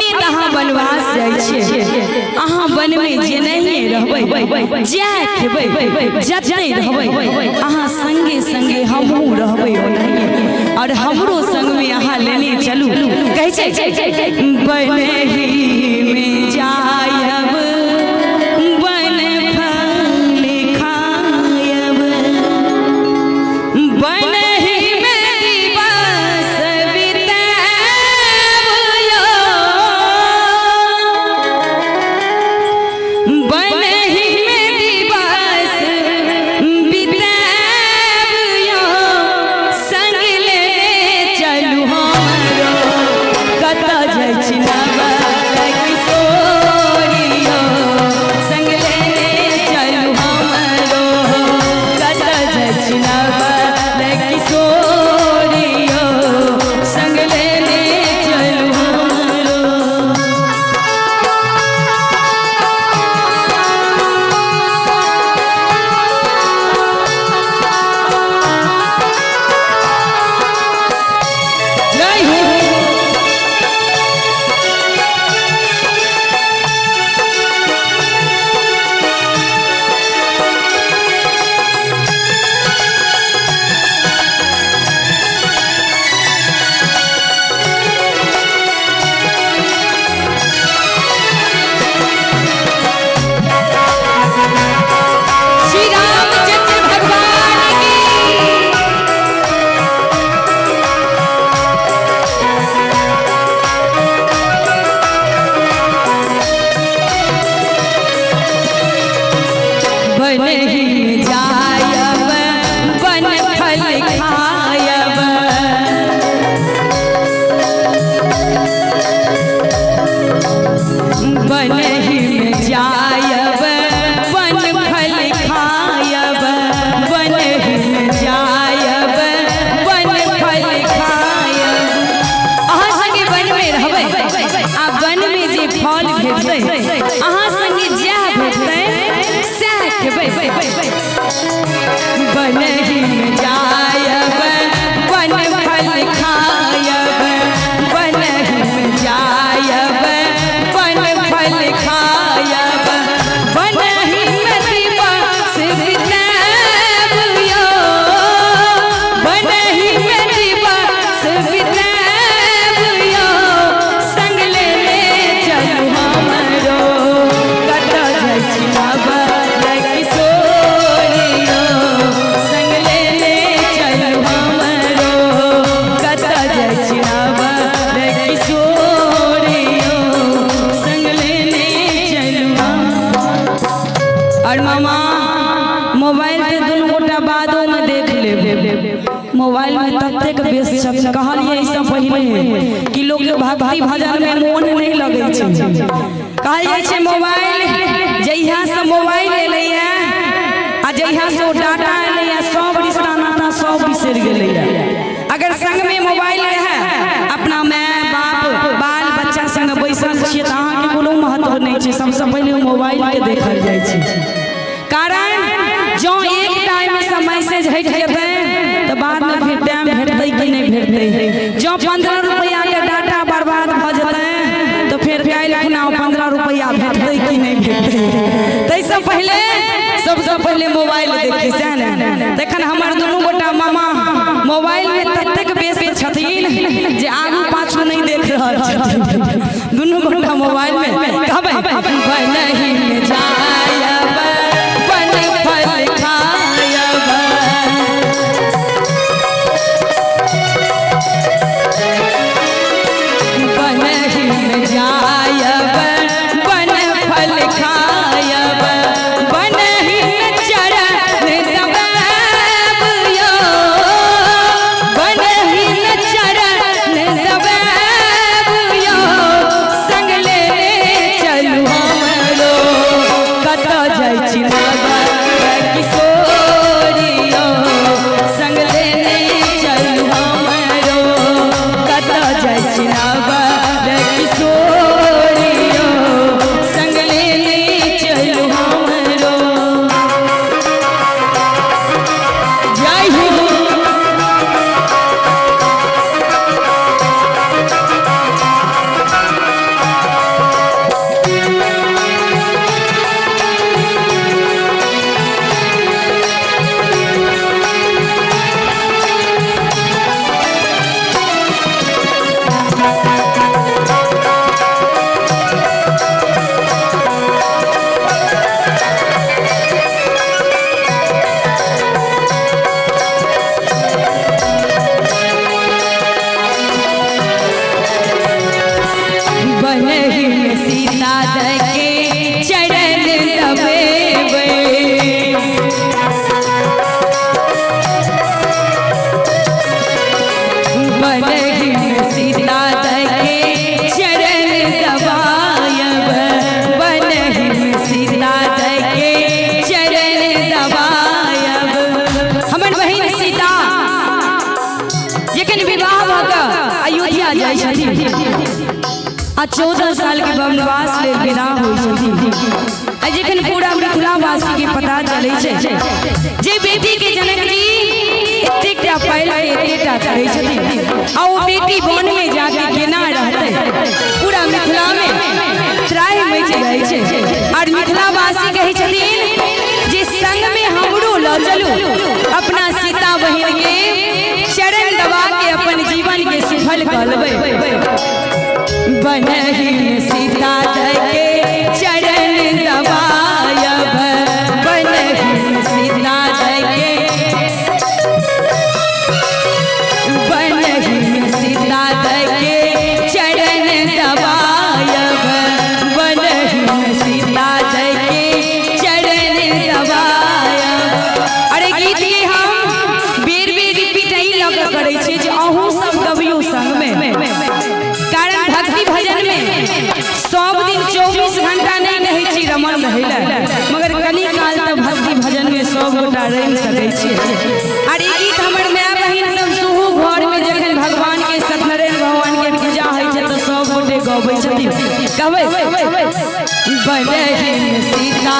अपने तऽ अहाँ वनवास जाइ छियै, अहाँ वनमे जे नहीं रहबै, जै खेबै जतै रहबै, अहाँ संगे संगे हमहूँ रहबै ओनाहिए, और हमरो संगमे अहाँ लेने चलू। कहै छै बनही मे जायब बन फल खायब, बनही मे दिवस बितायब यो, बनही मे दिवस बितायब यो, संग लेने चलू हमरो, कतऽ जाइ छी किशोरियो, संग लेने चलू हमरो, कतऽ जाइ छी किशोरियो, संग लेने चलू हमरो। जय हो। श्री रामचंद्र भगवान की। बनही में जायब बन फल खायब, बनही में जायब बन फल खायब, बनही में जायब बन फल खायब। अहाँ संगे वनमे रहबै आ वनमे जे फल भेटतै, अहाँ संगे जएह भेटतै सएह खेबै। बनही में जायब बन फल खायब, बनही में जायब बन फल खायब, बनही में दिवस बितायब यो, बनही में दिवस बितायब यो, संग लेने चलू हमरो, कतऽ जाइ छी किशोरियो, संग लेने चलू हमरो, कतऽ जाइ छी किशोरियो, संग लेने चलू। और मामा मोबाइल ते दुनू गोटा बादो में देख लेब, मोबाइल में ततेक व्यस्त छथिन। कहलियै एहिसँ पहिले कि लोक के भक्ति भजन में मोन नहीं लगै छै। कहल जाइ छै मोबाइल जहिया से मोबाइल एलैया आ जहिया से ओ डाटा एलैया, सब रिश्ता नाता सब बिसरि गेलैया। अगर संग में मोबाइल रहै, अपना माय बाप बाल बच्चा संग बैसल छियै तऽ अहाँके कोनो महत्व नहि छै, सबसँ पहिले मोबाइल के देखल जाइ छै। कारण जँ एक टाइम से मैसेज हटि जेतै तऽ बादमे फेर टाइम भेटतै कि नहि भेटतै। जँ 15 रुपैआ के डाटा बर्बाद भऽ जेतै तऽ फेर काल्हि खुना 15 रुपैआ भेटतै कि नहि भेटतै। ताहिसँ पहिले सबसँ पहिले मोबाइल देखियै, सएह ने। तखन हमर दुनू गोटा मामा मोबाइलमे ततेक व्यस्त छथिन जे आगू पाछू नहि देख रहल छथिन। दुनू गोटा मोबाइलमे कहबै बनही में जायब बन फल खायब, बनही में जायब बन फल खायब, बनही में चरण दबायब यो, बनही में चरण दबायब यो, संग लेने चलू के चरण दबेबै। बनही में सीता के चरण दबायब, बनही में सीता के चरण दबायब। हमर बहिन सीता जखन विवाह भऽ कऽ अयोध्या जाइ छथिन आ 14 साल के वनवास लेल विदा होइ छथिन, आ जखन पूरा मिथिलावासी के पता चलै छै जे बेटी के जनक जी एतेकटा पालि के एतेकटा करै छथिन आ ओ बेटी वन में जाके केना रहतै, पूरा मिथिला में त्राहि मचि जाइ छै। और मिथिलावासी कहै छथिन जे संग में हमरो लऽ चलू, अपना सीता बहिन के चरण दबा के अपन जीवन के सफल कऽ लेबै। बनही में सीता के चरण दबायब, बनही में सीता के, बनही में सीता के चरण दबायब, बनही में सीता के चरण दबायब। अरे गीत के हम बेर बेर रिपीट एहि लऽ कऽ करै छियै जे अहूँ सब गबियौ संग में, कारण भक्ति भजन में सब दिन 24 घंटा नहीं रहै छी रमन रहै लए, मगर कनी काल तऽ भक्ति भजन में सब गोटा रहि सकै छियै। आर ई गीत हमर माय बहिन सब सेहो घर में जखन भगवान के सत्यनारायण भगवान के पूजा होइ छै तऽ सब गोटे गबै छथिन। कहबै बनही में सीता